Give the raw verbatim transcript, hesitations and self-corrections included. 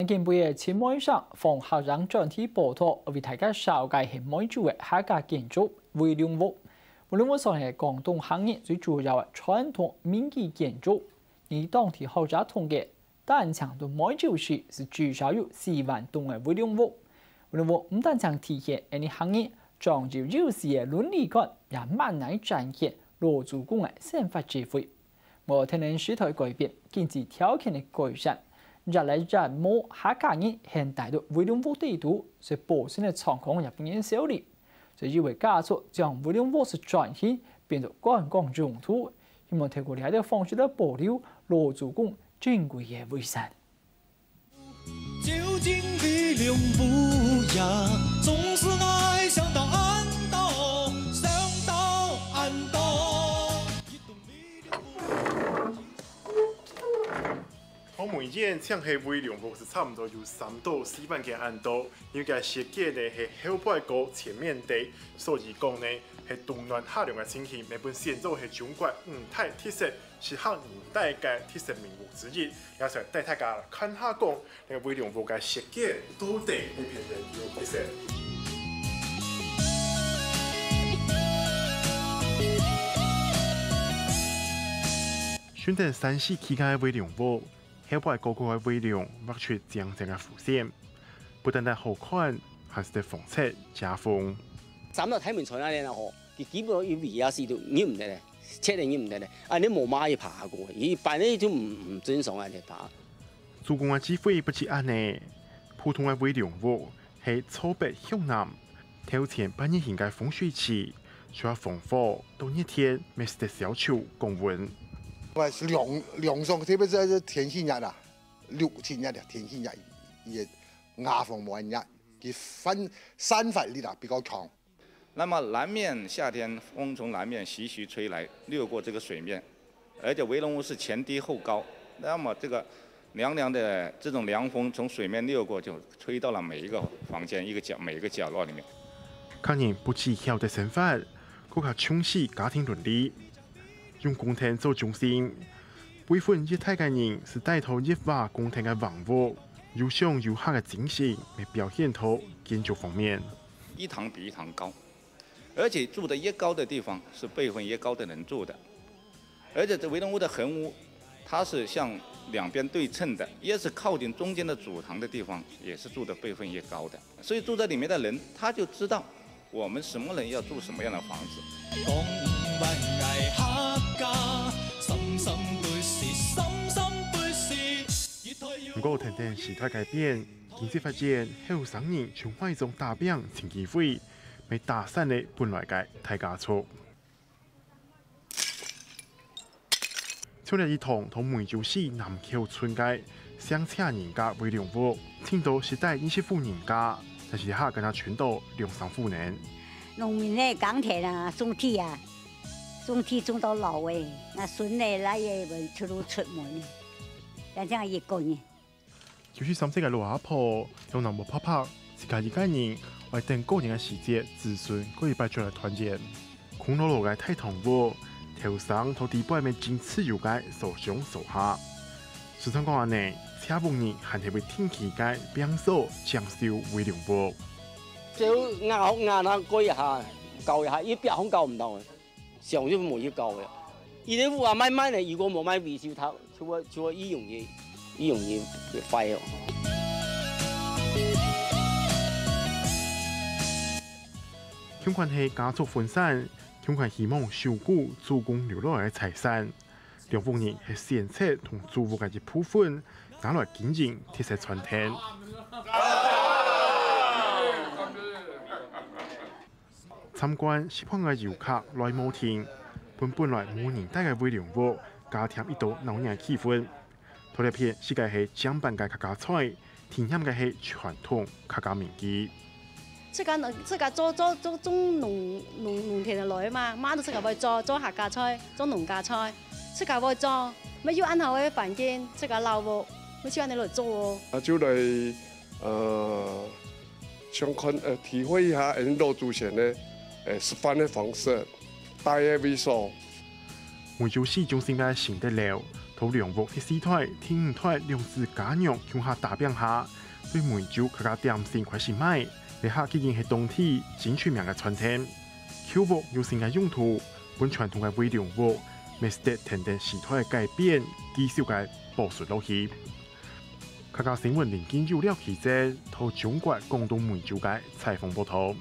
今晡日个新聞網訪客人專題報導，為大家紹介係梅州个客家建築威龍屋。威龍屋算係廣東客人最主要个傳統民居建築，而當地學者統計，單淨在梅州市就至少有四萬棟个威龍屋。威龍屋毋單淨體現𫣆俚客人長久有序个倫理觀，也滿滿展現老祖公个生活智慧。 無，天然時代改變、經濟條件个改善，越來越無客家人肯戴在威龍屋底肚，所以保存个狀況也變少哩。所以有个家族將威龍屋轉型，變做觀光用途，希望透過這兜方式來保留老祖公珍貴个遺產。 究竟為了不呀，總是愛想到恁多，想到恁多。同梅縣淨係威龍屋就差毋多有三到四萬間恁多，因為佢設計呢係後背高前面低，所以講呢係冬暖夏涼个情形，乜分選做係中國五大特色 適合年代个特色名屋之一，也想帶大家看下講，這个威龍屋个設計到底係變成有特色。尋等山勢起个威龍屋，後背高高个威龍畫出靚靚个弧線，不單單好看，還使得防贼遮風。站到大門在那裡吼，佢基本上一圍啊，死都入毋得咧。 切定你毋得咧，啊，你無嘛去爬過，一般个就毋，毋正常啊，去爬。做工个智慧不止恁呢，普通个威龍屋係坐北向南，頭前半日型个風水池，就愛防火到熱天，乜使得燒臭降溫。𠊎係涼，涼爽，特別係天氣熱啊，六七月啊，天氣熱，也瓦房無恁熱，佢散，散發力啊比較強。 那麼南面夏天風從南面徐徐吹來，掠過這個水面，而且威龍屋是前低後高，那麼這個涼涼的這種涼風從水面掠過，就吹到了每一個房間、一個角、每一個角落裡面。客人不只曉得生活，更加重視家庭倫理，用工程做中心，培訓越大个人，就帶頭越畫工程个橫屋，有上有下个精神，也表現到建築方面。 一堂比一堂高，而且住得越高的地方是輩分越高的人住的，而且這威龍屋的橫屋，它是向兩邊對稱的，越是靠近中間的主堂的地方，也是住的輩分越高的。所以住在裡面的人，他就知道我們什麼人要住什麼樣的房子。講話愛客家，心心背時，心心背時，一代又毋過，跈等時代改變， 經濟發展，後生人就賣種打拚尋機會，乜打散了本來个大家族。像這一棟在梅州市南口村个姓謝人家威龍屋，淨多係戴二十戶人家，但係這下敢若伸到兩三戶呢。農民个耕田啊，種地啊，種地種到老个，該孫仔倈仔會出路出門个，像這樣一個人。 九十三歲个老阿婆，頭腦無白白，自家一個人，愛等過年个時節，子孫過一擺出來團圓。空落落个大堂屋，頭生到底背乜盡自由个掃上掃下。雖然講恁呢，謝屋人還係會定期个拚掃整修威龍屋。就牙牙那過一下，搞一下，一表紅搞毋到个。 想就無去搞个。佢个屋啊，慢慢个，如果無買維修，佢就會，就會一樣个，一樣个壞哦。共款係家族分散，共款希望守護祖公留落來个財產。兩屋人係選擇同祖屋个一部分，拿來經營特色餐廳。 參觀，十萬个遊客來無停，分本來無人戴个威龍屋加添一道鬧熱个氣氛。頭一片食个係正版个客家菜，體驗个係傳統客家民居。自家農，自家做，做，做，種農，農，農田个來嘛，嘛都自家會做，做客家菜，做農家菜，自家會做，乜有恁好个環境，自家老屋，乜就恁呢來做哦。啊，就來，呃，想看，呃，體會一下𫣆老祖先个，呃，食飯个方式，戴个位所。梅州市中心个承德樓，在兩屋第四代、第五代兩子家娘共下打拚下，對梅州客家點心開始賣，這下既經係當地真出名个餐廳。舊屋有新个用途，分傳統个圍龍屋，乜使得跈等時代个改變，繼續个保存落去。客家新聞林金友、廖啟珍，在中國廣東梅州个採訪報導。